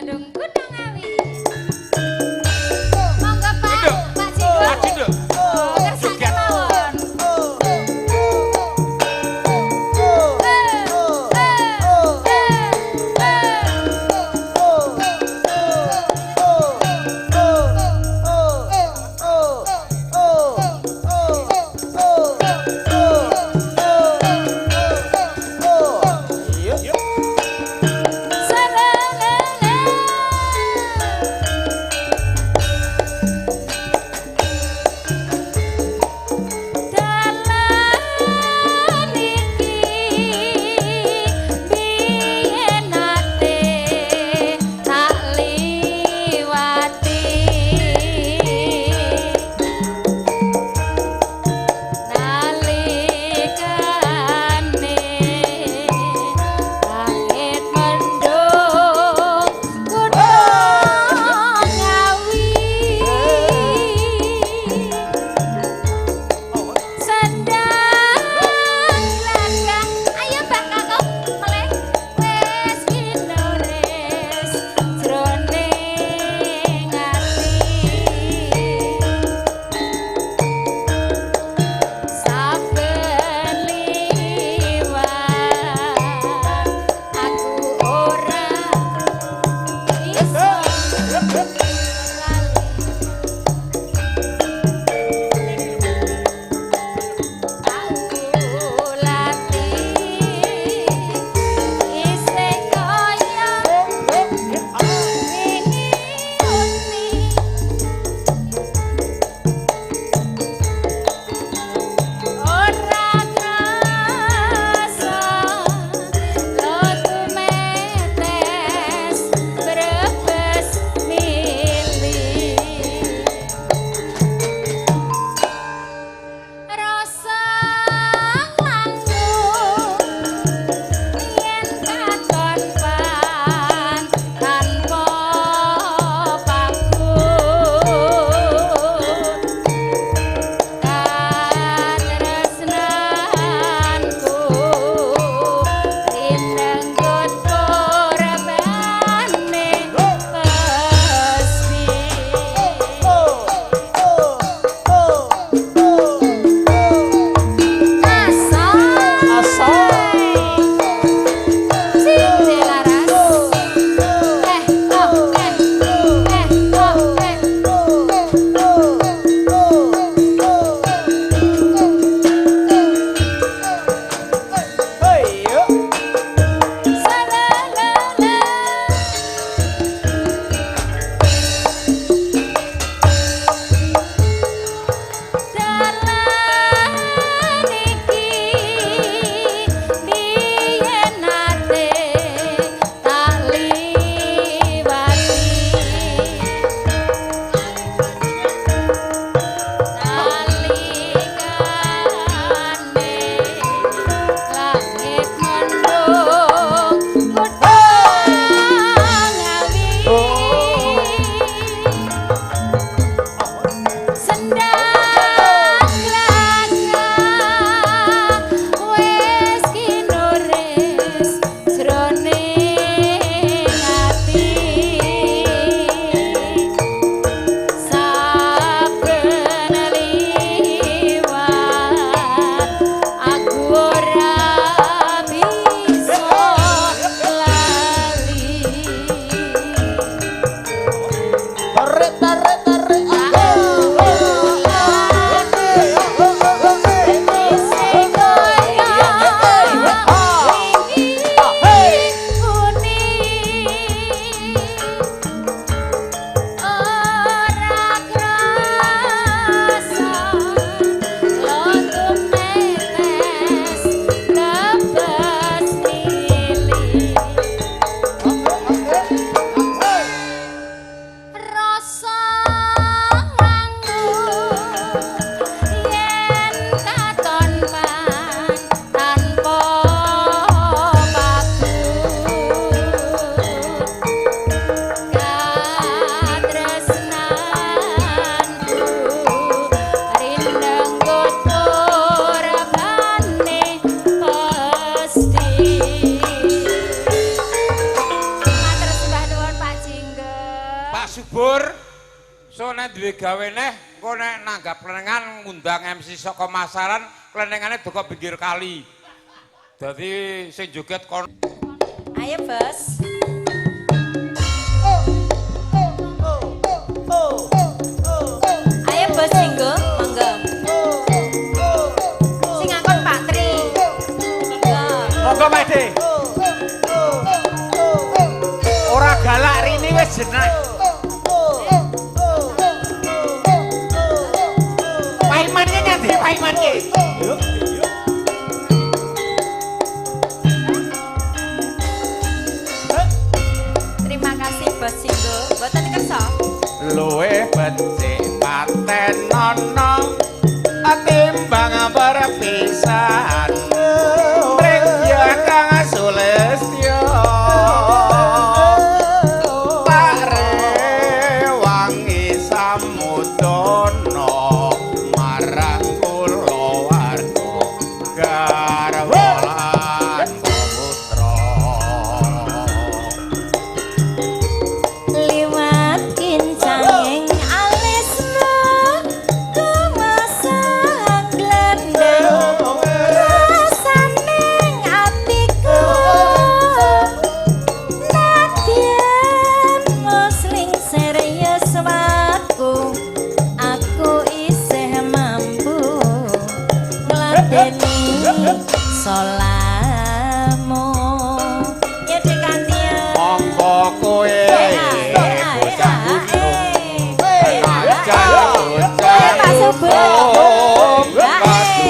Bandung Gunung Awi. Monggo Pak, Nduk. Pak Jinggo. Maju, Nduk. Oh, kersane Joget. Mawon. Eh, eh, eh, eh. Salelele. Subur. So nek duwe gawe neh, engko nek nanggap klenengan ngundang MC saka Masaran, klenengane doko pinggir kali. Dadi sing joget kon. Ayo, Bos. Ayo Bos Jinggo, monggo. Sing ngakon Pak Tri. Monggo. Monggo Pak De. Ora galak rini wis jenak. Paiman ki ngendi Paiman ki? Terima kasih Bos Jinggo. Mboten kersa. Luwe becik patenono timbang perpisahan. Mring ya Kang Sulistyo. Tak rewangi samudana marang kulawarga garwa lan putra. Liwat kincanging alismu kumasang glendeng rasaning atiku nadyan musling serius waku aku isih mampu ngladeni solamu ya Dek Kantia. Monggo kowe bocah gunung aja bocah Ayo, Pak Subur.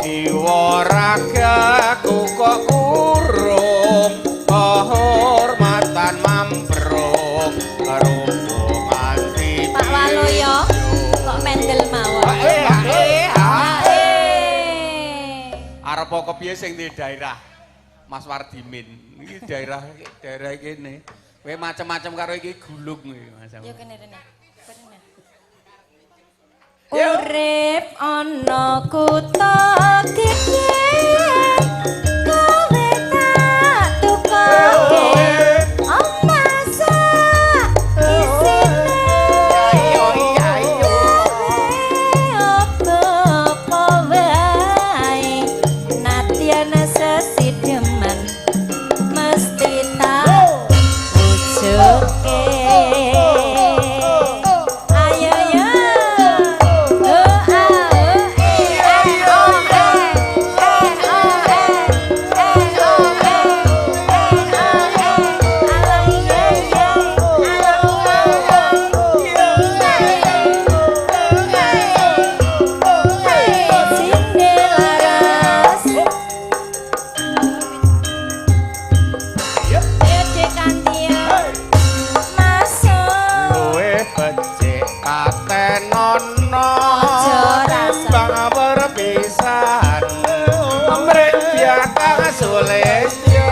Jiwa ragaku kok kurung kehormatan mamprung rumpung nganti Pak Waluyo kok mendel mawon. Arep kepiye sing di daerah Mas Wardimin. Iki daerah daerah kene. Kowe macem-macem karo iki gulung iki Mas. Yo kene rene. Kene. Urip ana kutha gedhe kowe tak tukoke omah sak isine. Ayo iya iyo. Apa-apa wae nadyan sesideman mesti tak bujuke. Ayo yo. O a o e I O E E O E E O E E O E. Alah ye ye. Alah Sinde laras. Yo Dek Kantia. Masuk. Luwe becik katenono Aja rasa. timbang perpisahan. Mring Kang Sulistyo.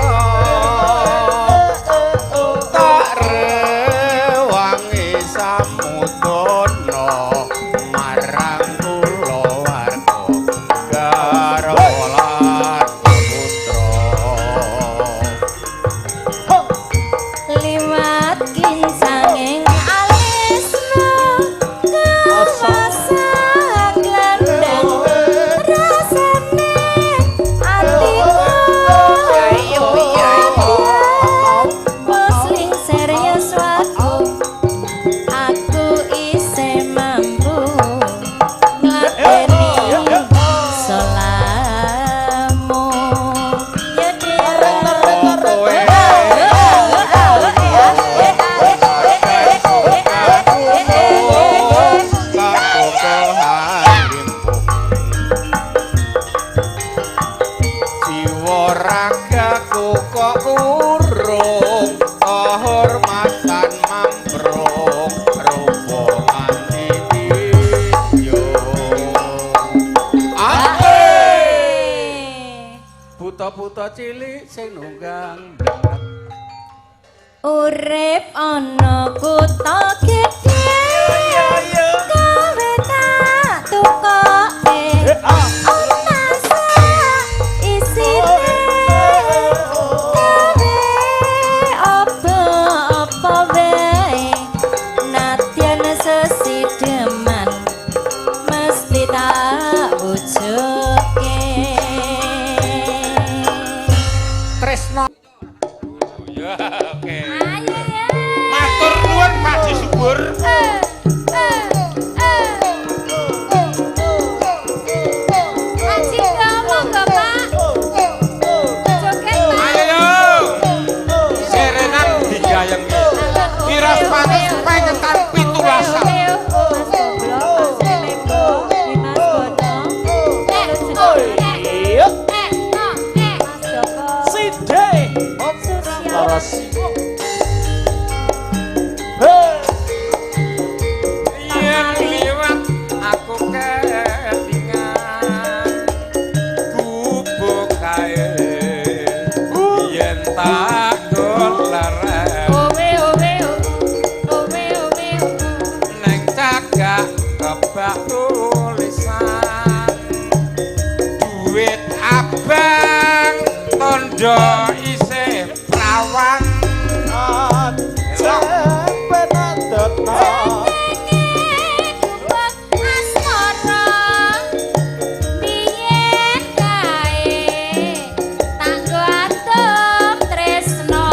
Tak rewangi samudana marang kulawarga garwa lan putra. Liwat kincanging alismu kumasang glendeng rasane atiku musling serius waku aku isih mampu ngladeni solamu ya Kowe Jiwa ragaku kok kurung kehormatan mamprung rupa nganti piyo. Buta-buta cilik sing nunggang blangkret. Urip ana kutha gedhe kowe tak tukoke omah sak isine. Oke. Ayo ya. Matur nuwun Pak Haji Subur. Haji monggo Pak. Joget Pak. Ayo yo. Serenan digayengke. Miras patus pengetan pitulasan. Mas Goblok, Mas Lembo, Dimas Bono, Mas Joko, Sinde. Susio. Laras. Yen liwat aku ketingan gubuk kae yen tak dolaren Owe owe owe owe. neng cagak kebak tulisan duit abang tondo isih prawan. Jenenge gubuk asmara biyen kae tanggo atom tresno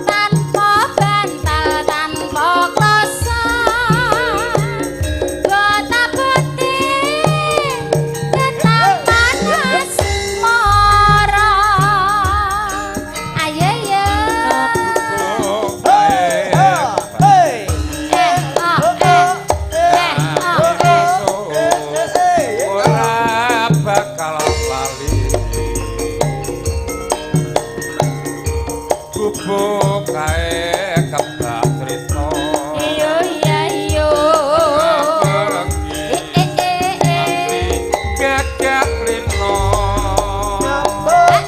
tanpa bantal tanpa kloso gotapete ketaman asmara. Ayo ya. Gubuk kae Eh, oh, eh, eh, oh, eh. Ora bakal lali gubuk kae kebak tresno. Iyo iya iyo. Eh, eh, eh, eh. Gagak rino. Ha,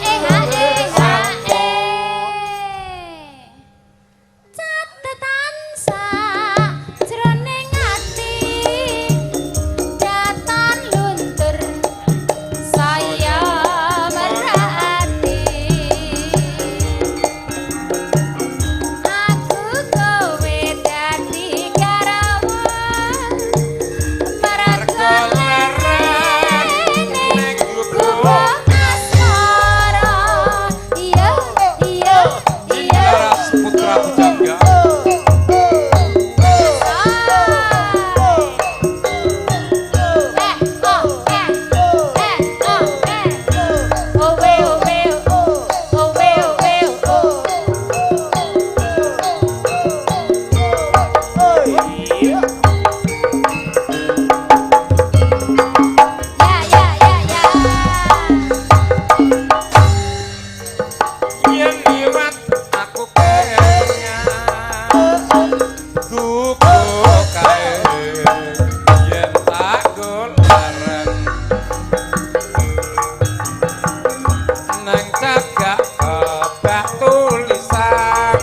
eh, ha, eh, ha, eh. Catetan sajroning ati, datan luntur saya merhati. Aku kowe dadi karawan mergo leren ning gubuk asmara. Iya iya iya. Laras putra pujangga. Eh oh eh eh oh eh. Owe owe owe owe o. Ya ya ya ya. Yen liwat aku kelingan gubuk kae yen tak golaren nang cagak kebak tulisan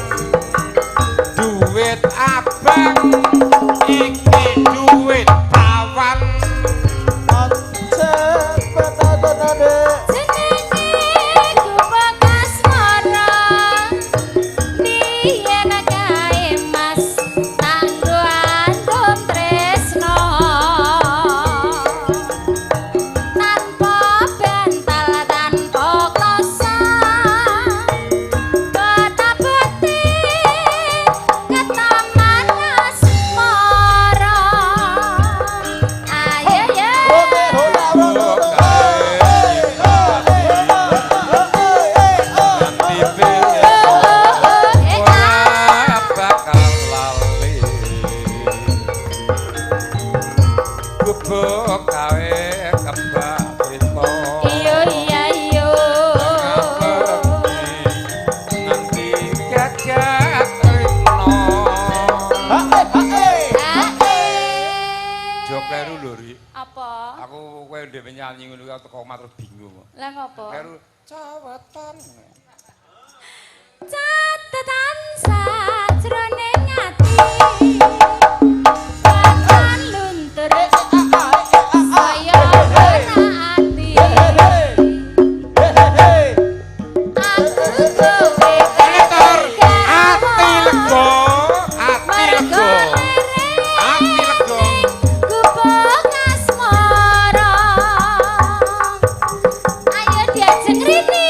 duit abang iki duit prawan. Jenenge gubuk asmara biyen kae Mas tanggo andum tresno tanpa bantal tanpa kloso betapete ketaman asmara. Ayo ya. Gubuk kae nganti Oh, oh, oh, eh, ah. ora bakal lali gubuk kae kebak tresno. Iyo iya iyo. Nganti gagak rino. Ae. Jo kleru lho, Rik. Apa? Aku kowe dhewe nyanyi ngono kuwi teko omah terus bingung. Lah ngopo? Kleru cawetan. Catetan sajroning ati. Batan luntur saya ati. Aku kowe Monitor ati lega, ati Mergo lega. Ati lega. Gubuk asmara. Ayo diajeng rini.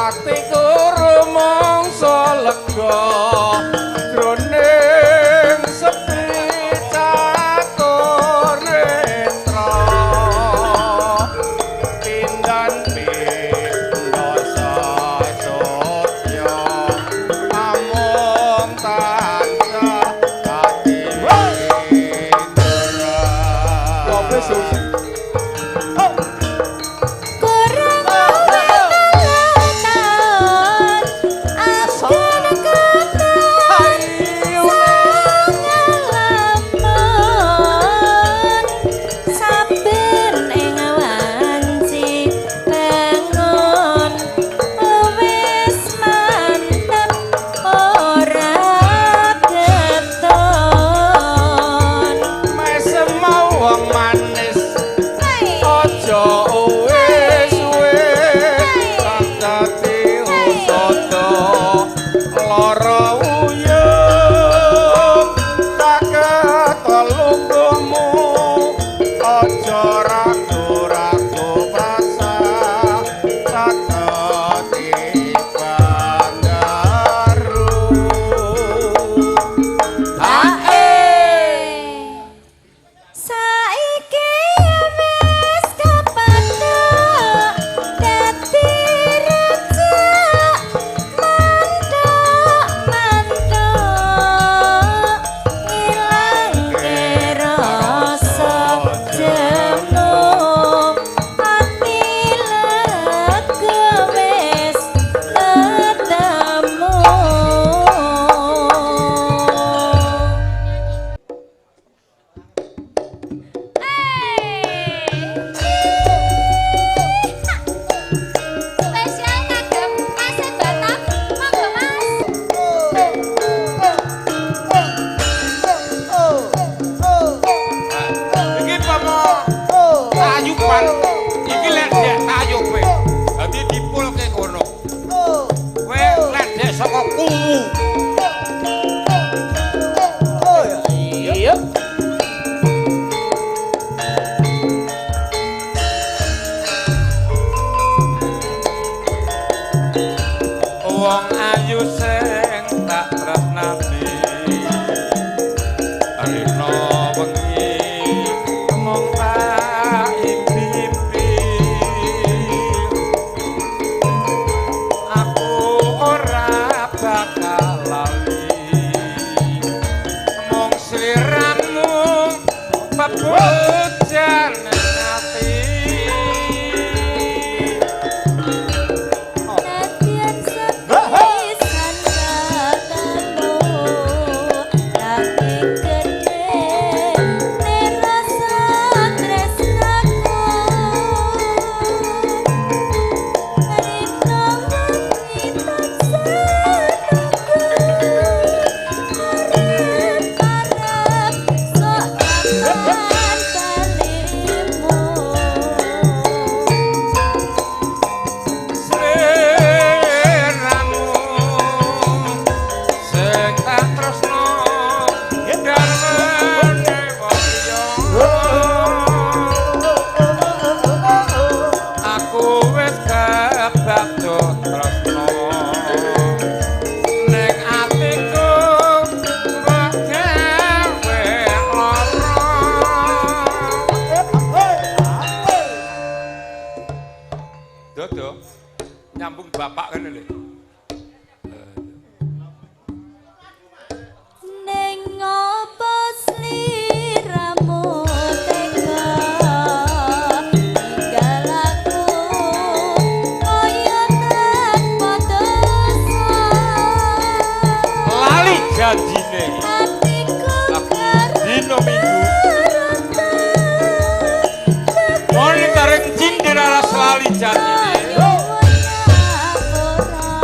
Atiku rumangsa lega jroning sepi catur netra pindan pindha sasotya amung tansah dadi widura. Kurang luwih taun abdan katon sangalamun saben ing wanci bangun wis mantep ora keton. Mesem wong manis aja wis wis dadi usada lara uyuh tak ketolungmu aja ragu-ragu prasa satati bandaru. Saiki wis kepethuk dadi rejek mantuk mantuk ngilangke rasa jemu ati lega wis ketemu. Spesial kagem Mas Batak, monggo Mas. Iki pomo tayuban. Iki ledek tayupe. Dadi dipulke kono. Kowe ledek saka kuwu. Iya. Wong ayu sing tak tresnani rina wengi mung tak impi-impi aku ora bakal lali mung sliramu pepujan ati. Nadyan sepisan ketemu nanging gedhe rasa tresnaku rina wengi tansah nunggu arep-arep sok kapan balimu. Sliramu sing tak tresno darmane wong liya aku wis kebakdo tresno ning atiku mbok gawe lara. Dodo nyambung bapak kene lho. Ning ngopo sliramu tega ninggal aku kaya tanpa dosa Lali janjine. atiku Dino Minggu. Monitoring cindera lali janjine. nyuwun ngapura.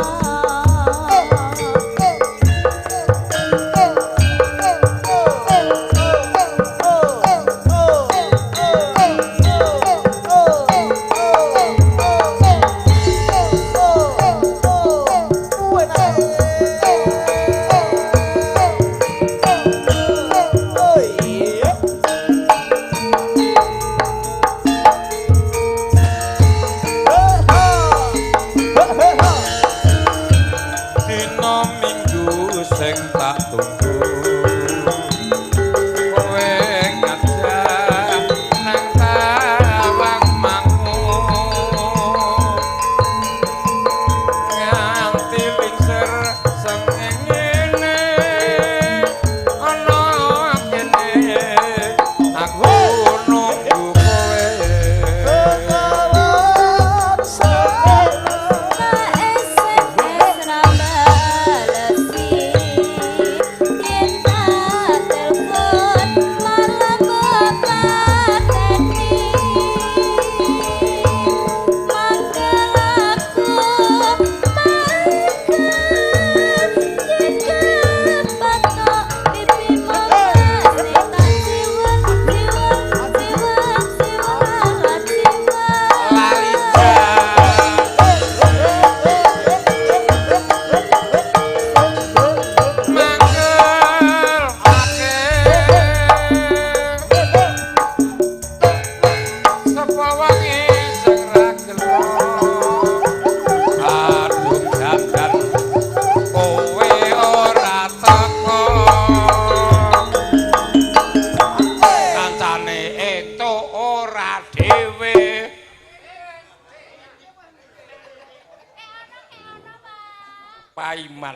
Paiman.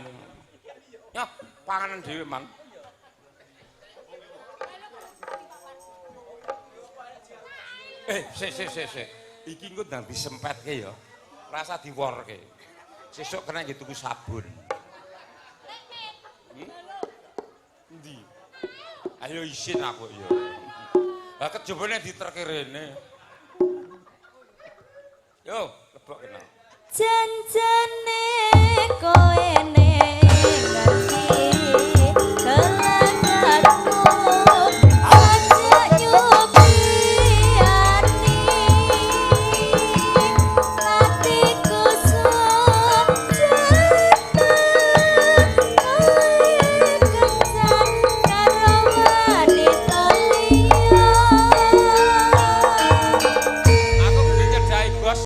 Ya, panganan dhewe, Mang. Eh, sik sik sik sik. Iki engko ndang disempetke ya. Rasa diworke. Sesuk kena nggih tuku sabun. Hmm? Endi? Ayo isin aku ya. Lah kejebone diterke rene. Yo, lebok kena. Janjane